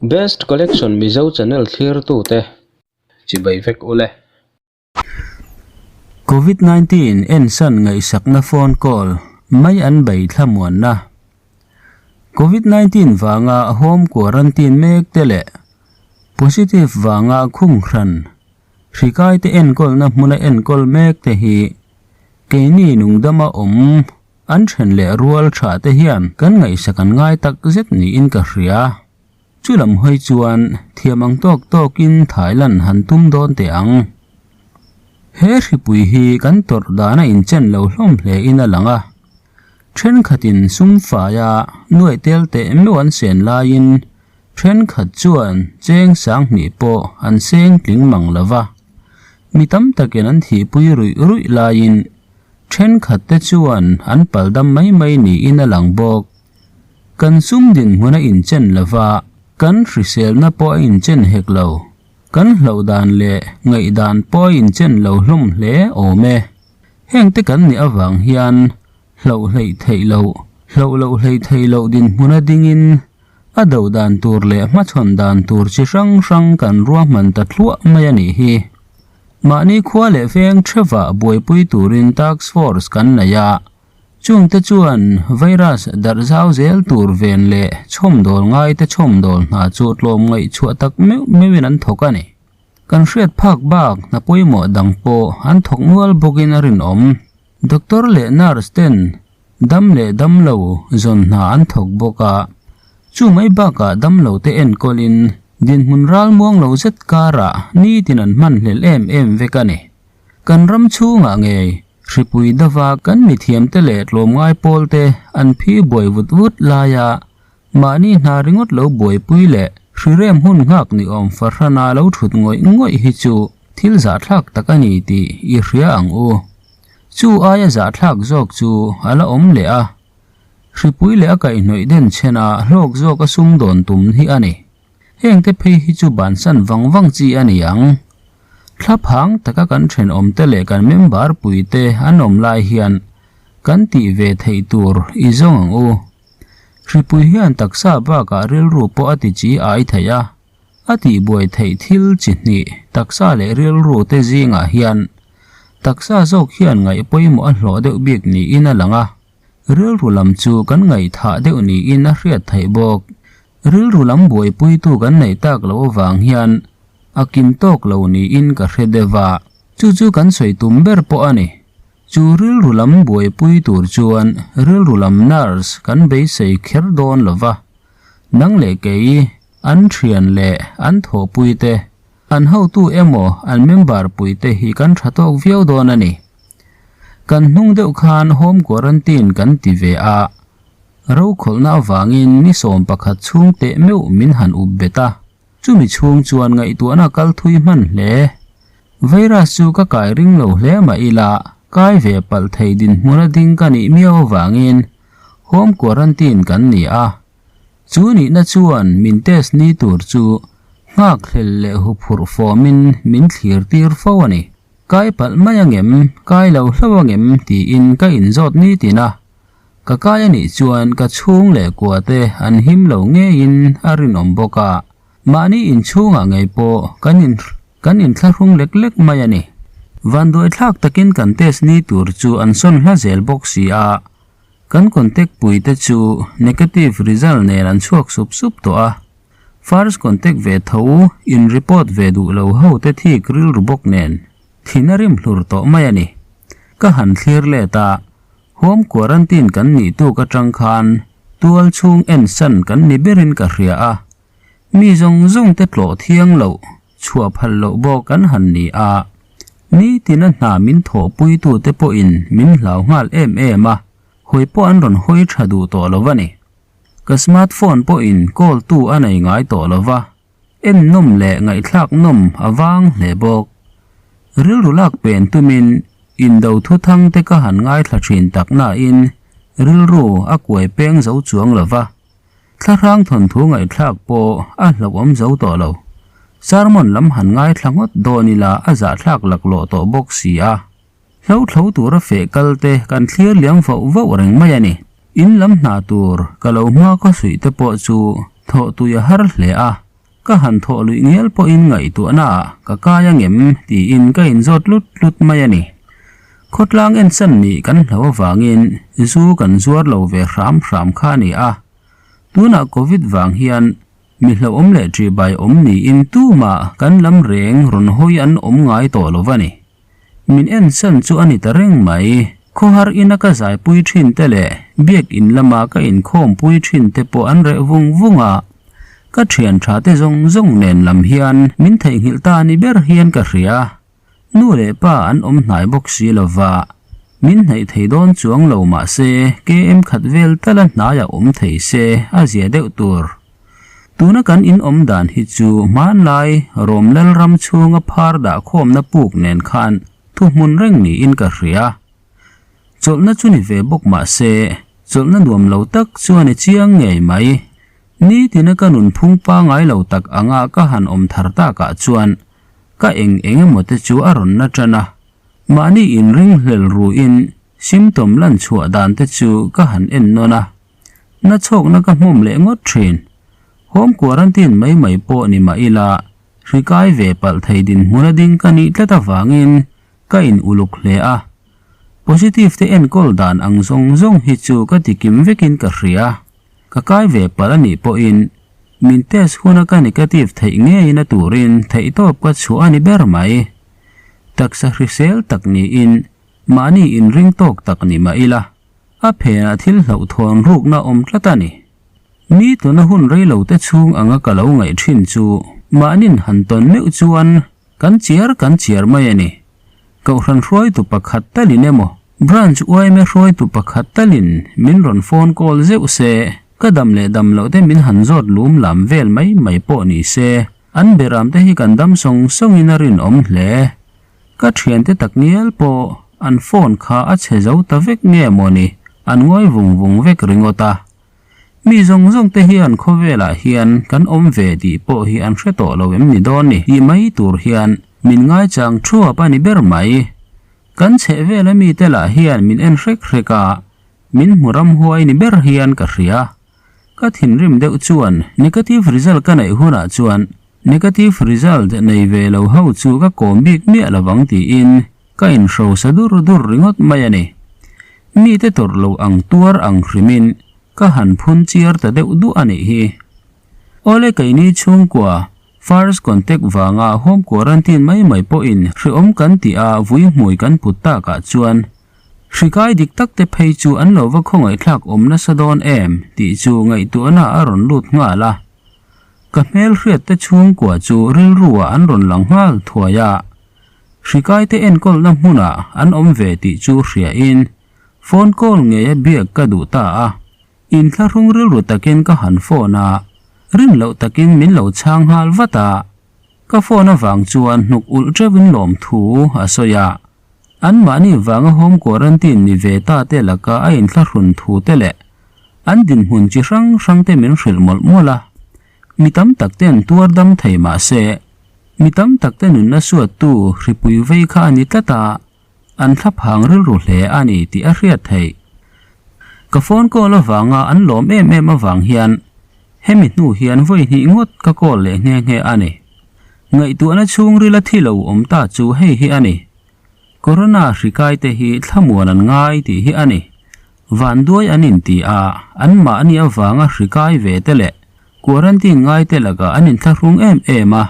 Best Collection Mizo channel thlirtute chibai vek ule. Covid 19 ensan ngaihsakna phone call mai an bei thlamuanna. Covid 19 vanga home quarantine mek te leh positive vanga khung hran hri kaite enkawlna hmuna enkawl mek te hi keini nungdama awm an then leh rual tha te hian kan ngaihsak an ngai tak zet niin ka hria. Chu lam hawi chuan thiam ang tawk tawkin Thailand han tum dawn teh ang. He hripui hi kan tawrh dan a inchen lo hlawm hle in a lang a. Thenkhatin sum faia nuaih tel teh meuh an sen laiin thenkhat chuan cheng sanghnih pawh an seng tling mang lo va. Mi tam takin an thihpui ruih ruih laiin thenkhat te chuan an paldam mai mai niin a lang bawk. Kan sum dinhmun a inchen lo va, kan hriselna pawh a inchen hek lo. Kan hlauh dan leh ngaihdan pawh a inchen lo hlawm hle awm e. Hengte kan nih avang hian hlauh hleih theih loh, hlauh loh hleih theih loh dinhmuna dingin a do dan tur leh hmachhawn dan tur chi hrang hrang kan ruahman ta thluah mai a nih hi. Mahni khua leh veng theuhah buaipui turin task force kan nei a. Chungte chuan virus darh zau zel tur ven leh chhawmdawl ngaite chhawmdawl hna chu tlawm ngaihchhuah tak meuh meuhin an thawk a ni. Kan hriat phak bak hna pawimawh dang pawh an thawk nual bawkin a rinawm. Doctor leh nurse ten dam leh dam lo zawn hna an thawk bawk a, chu mai bakah dam lo te enkawlin dinhmun ralmuang lo zet karah nitin an hmanhlel em em vek a ni. Kan ram chhungah ngei Hripui dava kan mithiamte leh tlawmngai pawlte an phi buai vut vut laia mahni hna ringawt lo buaipui leh hrirem hun nghak ni awm fahrana lo thut ngawih ngawih hi chu thil zahthlak tak a ni tih i hria ang u. Chu aia zahthlak zawk chu a la awm leh a, hripui leh a kaihhnawih den chhena hlawk zawk a sumdawn tum hi a ni. Hengte phei hi chu bansan vang vang chi a ni ang. Thlaphang taka kan thenawmte leh kan member puite an awm lai hian kan tih ve theih tur i zawng ang u. Hripui hian taksa bakah rilru pawh a ti chi ai thei a, a tihbuai theih thil chi hnih taksa leh rilru te zingah hian taksa zawk hian ngaih pawimawh a hlawh deuh bik niin a lang a, rilru lam chu kan ngaihthah deuh niin a hriat theih bawk. Rilru lam buaipuitu kan neih tak loh avang hian a kim tawk lo niin ka hre deuh a, chu chu kan sawi tum ber pawh a ni. Chu rilru lam buaipui tur chuan rilru lam nurse kan beisei kher dawn lo va, nang leh kei, an thian leh an thawhpuite, an hotu emaw an member puite hi kan tha tawk viau dawn a ni. Kan hnung deuh khan home quarantine kan ti ve a, Rokhawlhna avangin ni 11 chhung teh meuh min han up bet a, chumi chhung chuan ngaihtuahna kal thui hman hle. Virus chu ka kai ring lo hle mah ila, kai ve palh thei dinhmuna ding ka nih miau avangin home quarantine kan ni a. Chu nihna chuan min test ni tur chu nghakhlel leh huphurh fawmin min thlir tir fo a ni. Kai palh mai angem, kai lo hlauh angem tiin ka inzawt nitin a. Ka kai a nih chuan ka chhung leh kua te an him lo ngeiin a rinawm bawk a, mahni inchhungah ngei pawh kan in kan inthlahrung lek lek mai a ni. Vanduaithlak takin kan test ni tur chu an sawn hla zel bawk si a, kan contact pui te chu negative result nen an chhuak sup sup tawh a, first contact ve tho in report ve duh lo ho te thik rilru bawk nen thin a rim hlur tawh mai a ni. Ka han thlir let a, Home quarantine kan nih tuk atang khan tual chhung ensan kan ni berin ka hria a, mi zawng zawng te tlawh thiang loh, chhuah phal loh bawk kan han ni a, nitina hna min thawhpuitu te pawhin min hlau nghal em em a, hawi pawh an rawn hawi tha duh tawh lo a ni. Ka smartphone pawhin call tu a nei ngai tawh lo va, en nawm leh ngaihthlak nawm a vang hle bawk. Rilru lak pen tumin indo thuthang te ka han ngaithla thin tak nain rilru a kuai peng zo chuang lo va, thlahrang thawnthu ngaihthlak pawh a hlauhawm zo tawh lo. Sermon lam han ngaithla ngawt dawn ila a zahthlak laklawh tawh bawk si a. Hlothlo tura feh kal te kan thlir liam vauh vauh reng mai a ni. In lam hna tur ka lo hma khaw suih te pawh chu thawh tui a har hle a. Ka han thawh luih ngial pawhin ngaihtuahnaah ka kai angem tiin ka inzawt tlut tlut mai a ni. Khawtlang ensan nih kan hlo avangin zu kan zuar lo ve hram hram kha a ni a. Tunah Covid vang hian mi hlauhawm leh ṭihbai awm niin tumah kan lam reng rawn hawi an awm ngai tawh lo va ni. Min ensan chu a ni ta reng mai. Khawhar ina ka zaipui thin te leh biak in lama ka inkhawmpui thin te pawh an reh vung vung a. Ka thian tha te zawng zawng nen lam hian min theihnghilh ta ni ber hian ka hria. Nu leh pa an awm hnai bawk si lova, min hnaih thei dawn chuang lo mah se KM khat vel tala hnaiah awm thei se a zia deuh tur. Tuna kan in awm dan hi chu hmanlai Rom Lalram chhunga phar dah khawmna puk nen khan thuhmun reng niin ka hria. Chawlhna chu ni ve bawk mah se, chawlhna nuam lo tak chu a ni chiang ngei mai. Nitina ka nunphung pangai lo tak anga ka han awm thar takah chuan ka eng eng emaw te chu a rawn na tan a, mahni inringhlel ruin symptom lan chhuah dan te chu ka han en nawn a. Na chhawkna ka hmawm leh ngawt thin. Home quarantine mai mai pawh ni mah ila, hri kai ve palh thei dinhmun a ding ka nih tlat avangin ka in uluk hle a. Positive te enkawl dan ang zawng zawng hi chu ka ti kim vekin ka hria. Ka kai ve palh a nih pawhin min test huna ka negative theih ngeiin a turin theihtawp ka chhuah a ni ber mai. Taksa hrisel tak niin mahni inring tawk tak ni mah ila, A phenah thil hlauhthawn rukna awm tlat a ni. Mi tuna hun rei lo te chhung anga ka lo ngaih thin chu mahnin han tawn meuh chuan kan chiar kan chiar mai a ni. Kohhran hruaitu pakhat talin emaw Branch yma hruaitu pakhat talin min rawn phone call zeuh se, ka dam leh dam loh te min han zawt lum lam vel mai mai pawh ni se, an beram te hi kan dam sawng sawngin a rinawm hle. Ka thiante tak ngial pawh an phone kha a chhe zo ta vek nge mawni an ngawi vung vung vek ringawt a. Mi zawng zawng te hian khawvelah hian kan awm ve tih pawh hi an hre tawh lo em ni dawn ni tih mai tur hian min ngaichang thuap a ni ber mai. Kan chhehvela mite lah hian min en hrek hrek a, min hmu ramhuai ni ber hian ka hria. Ka thinrim deuh chuan negative result ka neih hunah chuan Negative result nei ve lo ho chu ka kawm bik miah lovang tiin ka inhrosa dur dur ringawt mai a ni. Mite tawrh lo ang tuar ang hrimin ka han phun chiar ta deuh duah a nih hi. Awle keini chhungkua first contact vanga home quarantine mai mai pawhin hreawm kan tih a vui hmui kan put takah chuan hri kai dik tak te phei chu an lo va khawngaihthlak awm nasa dawn em tih chu ngaihtuahna a rawn lut nghal a. Ka hmelhriat te chhungkua chu rilruah an rawn lang nghal thuai a, hrikaite enkawlna hmunah an awm ve tih chu hriain phone call ngeia biak ka duh ta a, inthlahrung rilru takin ka han phone a, rin loh takin min lo chhang nghal vat a, ka phone avang chuan hnuk ulh teuhin lawmthu a sawi a, anmahni vanga home quarantine ni ve ta te laka a inthlahrun thu te leh An dinhmun chi hrang hrang te min hrilh mawlh mawlh a, mi tam tak ten tuar dam thei mah se, mi tam tak te nunna suattu hripui vei kha a ni tlat a, an thlaphang rilru hle a ni tih a hriat theih. Ka phone call avanga an lawm em em avang hian hemi hnu hian vawi hnih ngawt ka call leh nghe nghe a ni. Ngaihtuahna chhungrila thi lo awm ta chu hei hi a ni. Corona hri kai te hi thlamuan an ngai tih hi a ni. Vanduai an inti a, anmahni avanga hri kai ve te leh quarantine ngai te lakah an inthlahrung em em a,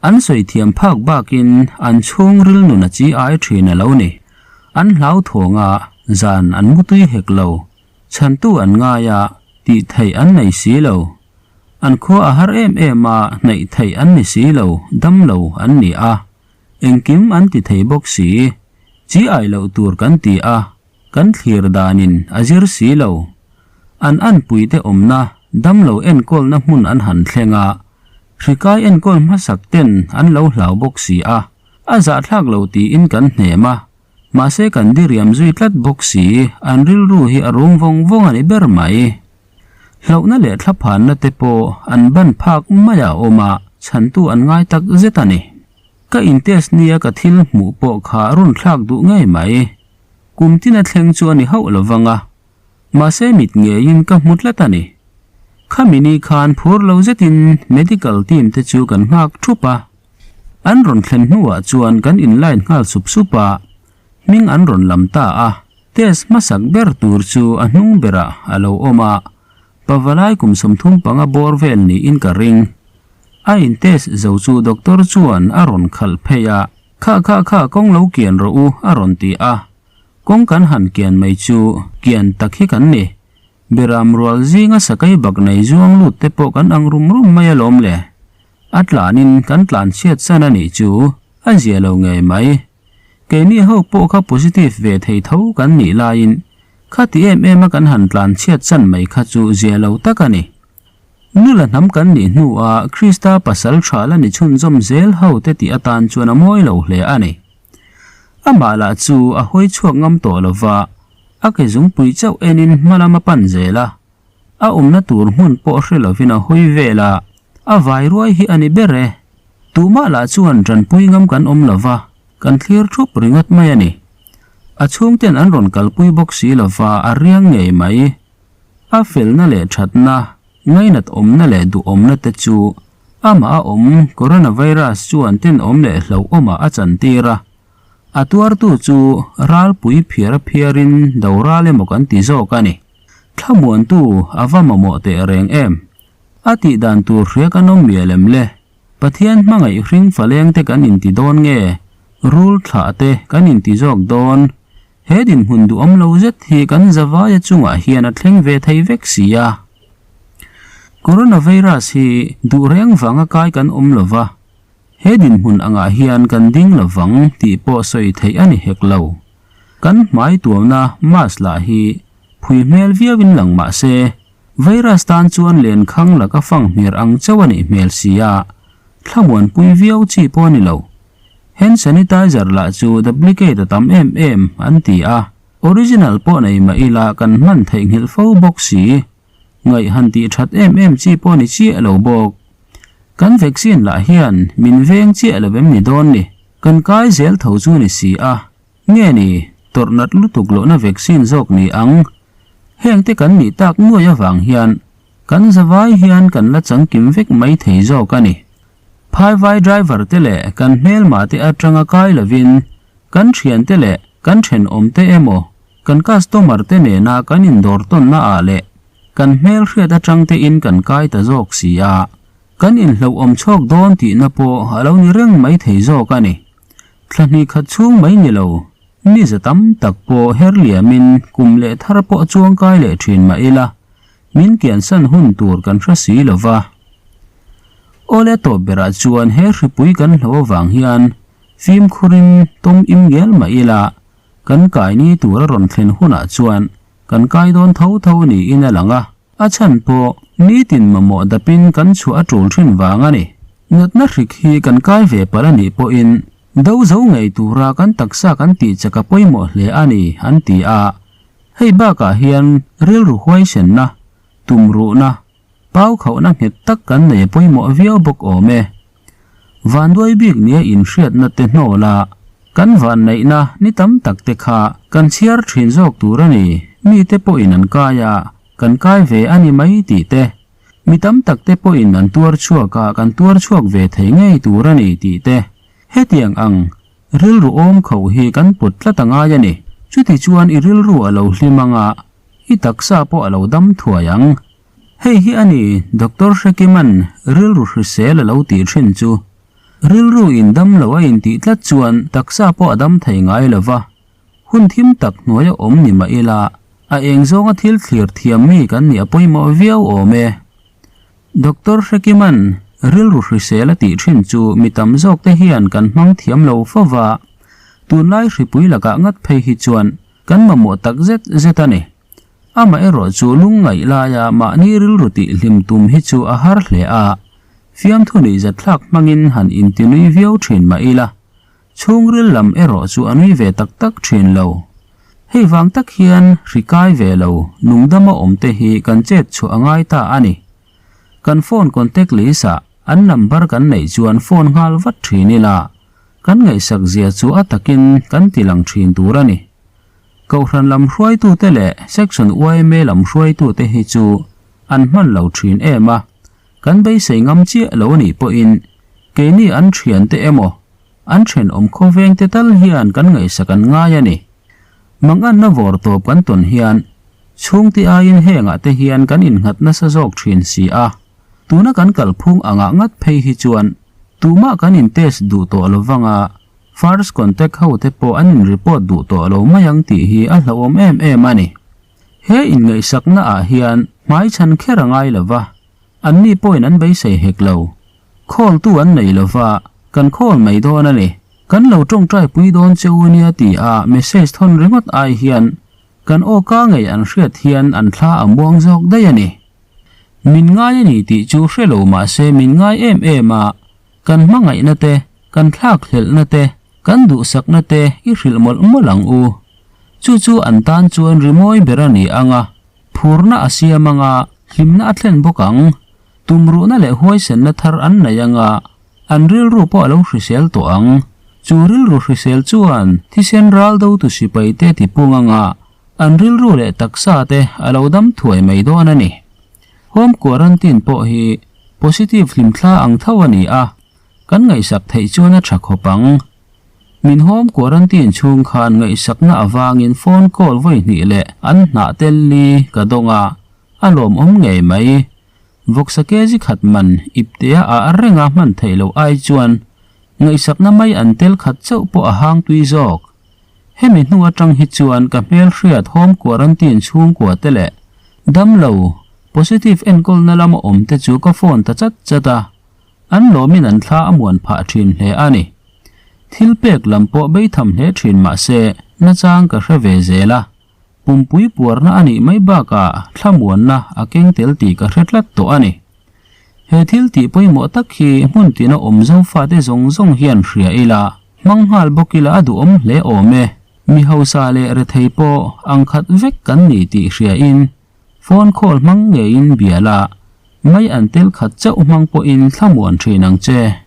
an sawi thiam phak bakin an chhungril nun a chi ai thin a lo ni. An hlauthawng a, zan an mutui hek lo, chhantu an ngai a, tih theih an nei si lo. An khua a har em em a, hnaih theih an ni si lo, dam lo an ni a, engkim an ti thei bawk si, chi ai loh tur kan ti a, Kan thlir danin a zir si lo. An anpuite awmna damlo enkawlna hmun an han thleng a, hrikai enkawl hmasak ten an lo hlau bawk si a, a zahthlak lo tiin kan hnem a, mahse kan diriam zui tlat bawk si, an rilru hi a rum vawng vawng a ni ber mai. Hlauhna leh thlaphanna te pawh an ban phak maiah a awm a, chhantu an ngai tak zet a ni. Ka intest nia ka thil hmuh pawh kha run thlak duh ngei mai. Kum tin a thleng chu a ni hauh lo vang a, mahse mit ngeiin ka hmu tlat a ni. Khami ni khan phur lo zetin medical team te chu kan nghak thup a. An rawn thlen hnuah chuan kan in line nghal sup sup a, hming an rawn lam ta a. Test hmasak ber tur chu a hnung berah a lo awm a, pavalai kum 35 bawr vel niin ka ring. A in test zo chu doctor chuan a rawn khalh phei a, Kha kha kha kawng lo kian rawh u a rawn ti a, kawng kan han kian mai chu kian tak hi kan ni. Beram rual zinga sakei bak nei zuang lut te pawh kan ang rum rum mai alawm le. A tlanin kan tlan chhiat san a nih chu a zia lo ngei mai. Keini ho pawh kha positive ve thei tho kan nih laiin khati em em a kan han tlan chhiat san mai kha chu zia lo tak a ni. Nula hnam kan nih hnuah Krista pasal tha la ni chhunzawm zel ho te tih atan chuan a mawi lo hle a ni. Amah lah chu a hawi chhuak ngam tawh lova, a ke zungpui chauh enin hma lam a pan zel a. A awmna tur hmun pawh hre lovin a hawi vel a, a vai ruai hi a ni ber e. Tumah lah chuan tanpui ngam kan awm lova, kan thlir thup ringawt mai a ni. A chhungten an rawn kalpui bawk si lova a riang ngei mai. A felna leh thatna, ngainat awmna leh duhawmna te chu amah a awm coronavirus chuan tenawm leh hlauhawmah a chantir a. A tuartu chu ralpui phiar a phiarin do ral emaw kan ti zawk a ni. Thlamuantu a va mamawh teh reng em? A tih dan tur hria kan awm mial em le? Pathian hmangaih hring faleng te kan inti dawn nge? Rul thlah te kan inti zawk dawn? He dinhmun duhawm lo zet hi kan zavaia chungah hian a thleng ve thei vek si a. Coronavirus hi duh reng vanga kai kan awm lo va, he dinhmun angah hian kan ding lo vang tih pawh sawi theih a ni hek lo. Kan hmai tuamna mask lah hi phui hmel viauin lang mah se, virus tan chuan lenkhang laka fang hmer ang chauh a nih hmel si a, thlamuanpui viau chi pawh a ni lo. Hand sanitizer lah chu duplicate a tam em em an ti a, original pawh nei mah ila kan hman theihnghilh fo bawk si. Ngaih han tih that em em chi pawh ni chiah lo bawk. Kan vaccine lah hian min veng chiah lo em ni dawn ni, kan kai zel tho chu ni si a. Nge ni, tawrh nat lutuk lohna vaccine zawk ni ang? Hengte kan nih tak nuai avang hian kan zavai hian kan la changkim vek mai thei zawk a ni. Phaivai driver te leh kan hmelma te atanga kai lovin kan thiante leh kan thenawmte emaw kan customer te nena kan indawr tawnna ah leh kan hmelhriat atang te in kan kai ta zawk si a, kan inhlauhawm chhawk dawn tihna pawh a lo ni reng mai thei zawk a ni. Thla hnih khat chhung mai ni lo, ni za tam tak pawh her liamin kum leh thar pawh chuang kai leh thin mah ila, min kiansan hun tur kan hre si lo va. Awle tawp berah chuan he hripui kan hlo avang hian fimkhurin tawm im ngial mah ila, kan kai ni tur a rawn thlen hunah chuan kan kai dawn tho tho niin a lang a. A chhan pawh nitin mamawh dapin kan chhuah a tul thin vang a ni. Natna hrik hi kan kai ve palh a nih pawhin do zo ngei tura kan taksa kan tih chak a pawimawh hle a ni, an ti a. Hei bakah hian rilru huaisenna, tumruhna, pau khauhna nghet tak kan nei a pawimawh viau bawk awm e. Vanduai bik nia inhriatna te hnawl a, kan vanneihna ni tam tak te kha kan chhiar thin zawk tur a ni, mite pawhin an kai a, kan kai ve a ni mai tih te, mi tam tak te pawhin an tuar chhuak a, kan tuar chhuak ve thei ngei tur a ni tih te, hetiang ang rilru awm kho hi kan put tlat a ngai a ni. Chuti chuan i rilru a lo hlim ang a, i taksa pawh a lo dam thuai ang. Hei hi a ni Doctor Hrekiman rilru hrisel a lo tih thin chu. Rilru in dam lo a intih tlat chuan taksa pawh a dam thei ngai lo va, hun thim tak hnuai a awm ni mah ila a eng zawnga thil thlir thiam mi kan nih a pawimawh viau awm e. Doctor Hrekiman rilru hrisel a tih thin chu mi tam zawk te hian kan hmang thiam lo fo va, tunlai hripui lakah ngat phei hi chuan kan mamawh tak zet zet a ni. Amaherawh chu lungngaih laia mahni rilru tih hlim tum hi chu a har hle a, fiamthu nuih zatthlak hmangin han intinui viau thin mah ila, chhungril lam erawh chu a nui ve tak tak thin lo. Hei vang tak hian hri kai ve lo nungdama awmte hi kan chet chhuah a ngai ta a ni. Kan phone contact list ah an number kan neih chuan phone nghal vat thin ila, kan ngaihsak zia chu a takin kan ti lang thin tur a ni. Kohhran lam hruaitute leh Section yma lam hruaitute hi chu an hman lo thin em a, kan beisei ngam chiah lo a nih pawhin keini an thiante emaw an thenawm khawvengte tal hian kan ngaihsak an ngai a ni. Manganna vawr tawp kan tawn hian chhungte aiin hengah te hian kan innghat nasa zawk thin si a, tuna kan kalphung angah ngat phei hi chuan tumah kan in test duh tawh lo vanga first contact ho te pawh an in report duh tawh lo mai ang tih hi a hlauhawm em em a ni. He inngaihsakna ah hian hmai chhan kher a ngai lo va, anni pawhin an beisei hek lo. Call tu an nei lo va, kan call mai dawn a ni. Kan lo tawngtai pui dawn che u nia ti a message thawn ringawt ai hian kan aw ka ngei an hriat hian an thla a muang zawk daih a ni. Min ngai a ni tih chu hre lo mah se min ngai em em a, kan hmangaihna te, kan thlakhlelhna te, kan duhsakna te i hrilh mawlh mawlh ang u. Chu chu an tan chuan rimawi ber a ni ang a, phurna a siam ang a, hlimna a thlen bawk ang. Tumruhna leh huaisenna thar an nei ang a, an rilru pawh a lo hrisel tawh ang. Chu rilru hrisel chuan thisen ral dotu sipai te tipung ang a, an rilru leh taksa te a lo dam thuai mai dawn a ni. Home quarantine pawh hi positive hlimthla ang tho a ni a, kan ngaihsak theih chuan a tha khawp ang. Min home quarantine chhung khan ngaihsakna avangin phone call vawi hnih leh an hnah tel li ka dawng a, a lawmawm ngei mai. Vawksa kg khat man iptea ah renga hman theih loh ai chuan ngaihsakna mai an tel khat chauh pawh a hang tui zawk. Hemi hnu atang hi chuan ka hmelhriat home quarantine chhungkua te leh damlo positive enkawlna lama awm te chu ka phone ta chat chat a, an lawmin an thla a muan phah thin hle a ni. Thil pek lam pawh beitham hle thin mahse nachang ka hre ve zel a. Pumpui puarna a nih mai bakah thlamuanna a keng tel tih ka hre tlat tawh a ni. He thil tih pawimawh tak hi hmun tina awm Zofate zawng zawng hian hria ila, hmang nghal bawk ila a duhawm hle awm e. Mi hausa leh rethei pawh ang khat vek kan ni tih hriain phone call hmang ngeiin bia la, mai an tel khat chauh hmang pawhin thlamuan thin ang che.